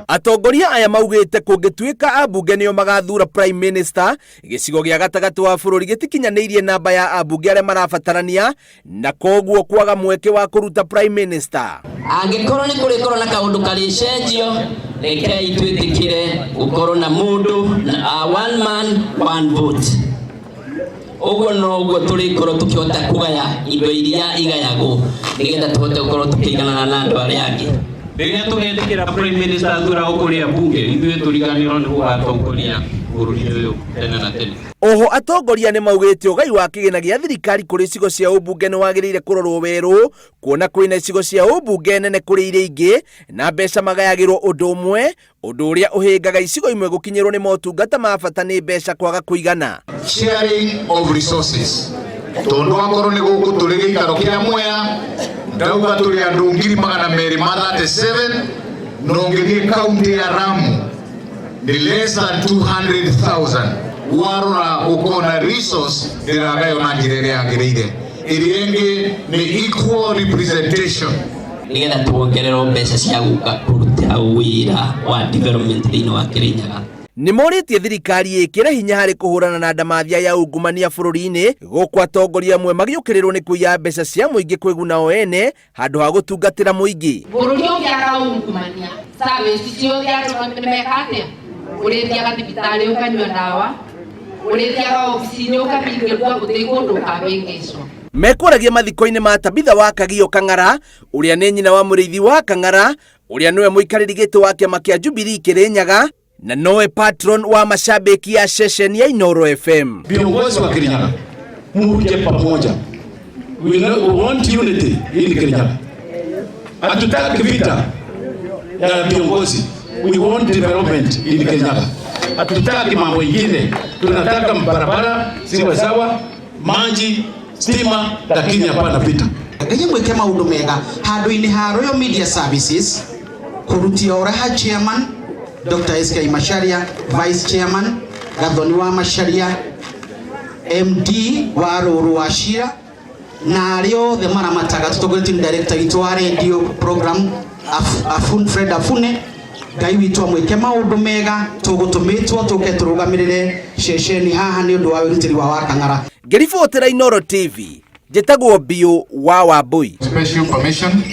Atongoria aya maugĩte kũngĩtuĩka ambunge nĩo magathura Prime Minister, gĩcigo gĩa gatagatĩ wa bũrũri gĩtikinyanĩirie namba ya ambunge arĩa marabatarania na koguo kwaga mweke wa kũruta Prime Minister. Angĩkorwo nĩ kũrĩkorwo na kaũndũ karĩcenjio, rekei twĩtĩkĩre gũkorwo na mũndũ na one man one vote. Ũguo noguo tũrĩkorwo tũkĩhota kũgaya indo iria igayagwo nĩgetha tũhote gũkorwo tũkĩiganana na andũ arĩa angĩ. Rĩrĩa tũgetĩkĩra Prime Minister athuragwo kũrĩ ambunge, ithuĩ tũriganĩrwo nĩ gũgatongoria bũrũri ũyũ tene na tene. Oho atongoria nĩ maugĩte ũgai wa kĩgĩna gĩa thirikari kũrĩ icigo cia ũmbunge nĩ wagĩrĩire kũrorwo werũ, kuona kwĩna icigo cia ũmbunge nene kũrĩ iria ingĩ na mbeca magayagĩrwo ũndũ ũmwe, ũndũ ũrĩa ũhĩngaga icigo imwe gũkinyĩrwo nĩ motungata ma bata nĩ mbeca kwaga kũigana. Sharing of resources, tondu akorwo nĩ gũkũ tũrĩ gĩikaro kĩa Mwea, ndauga tũrĩ andũ 237,000, no ũngĩthiĩ kaunti ya Lamu nĩ less than 200,000. Warora ũkona resource ndĩragaywo na njĩra ĩrĩa yagĩrĩire. Ĩrĩa ĩngĩ nĩ equal representation. Nĩgetha tuongererwo mbeca cia gũka kũruta wĩra wa development thĩinĩ wa Kirinyaga. Nĩ morĩtie thirikari ĩkĩre hinya harĩ kũhũrana na ndamathia ya ungumania bũrũri-inĩ, gũkũ atongoria amwe magĩũkĩrĩrwo nĩ kũiya mbeca cia mũingĩ kwĩguna o ene handũ ha gũtungatĩra mũingĩ. Bũrũri ũngĩaga ungumania, service ciothe andũ nĩ meka atĩa? Ũrĩthiaga thibitarĩ ũkanyua ndawa, ũrĩthiaga obici-inĩ ũkahingĩrwo, gũtirĩ kũndũ ũkahĩngĩcwo. Mekũragia mathiko-inĩ ma Tabitha wa Kagio Kang'ara, ũrĩa nĩ nyina wa Mũrĩithi wa Kang'ara, ũrĩa nĩwe mũikarĩri gĩtĩ wa kĩama kĩa Jubilee Kĩrĩnyaga na nowe patron wa mashabiki ya ceceni ya Inooro FM. Viongozi wa Kirinyaga, muje pamoja. We want unity in Kirinyaga. Hatutaki vita ya viongozi. We want development in Kirinyaga. Hatutaki mambo ingine. Tunataka barabara ziwe sawa, maji, stima, lakini hapana vita. Ngai mwĩke maũndũ mega handũ-inĩ ha Royal Media Services kũrutia ũraha chairman Dr. SK Macharia, vice chairman Gathoni wa Macharia, MD wa Rũrũ wa Cira, na arĩa othe maramataga tũtongoretio nĩ director witũ wa radio program Afun, Fred Afune. Ngai witũ amwĩke maũndũ mega. Tũgũtũmĩtwo tũke tũrũgamĩrĩre ceceni haha nĩ ũndũ wa wĩrutĩri wa Wakang'ara. Ngĩribotera Inooro TV, njĩtagwo Biũ wa Wambui. Special permission.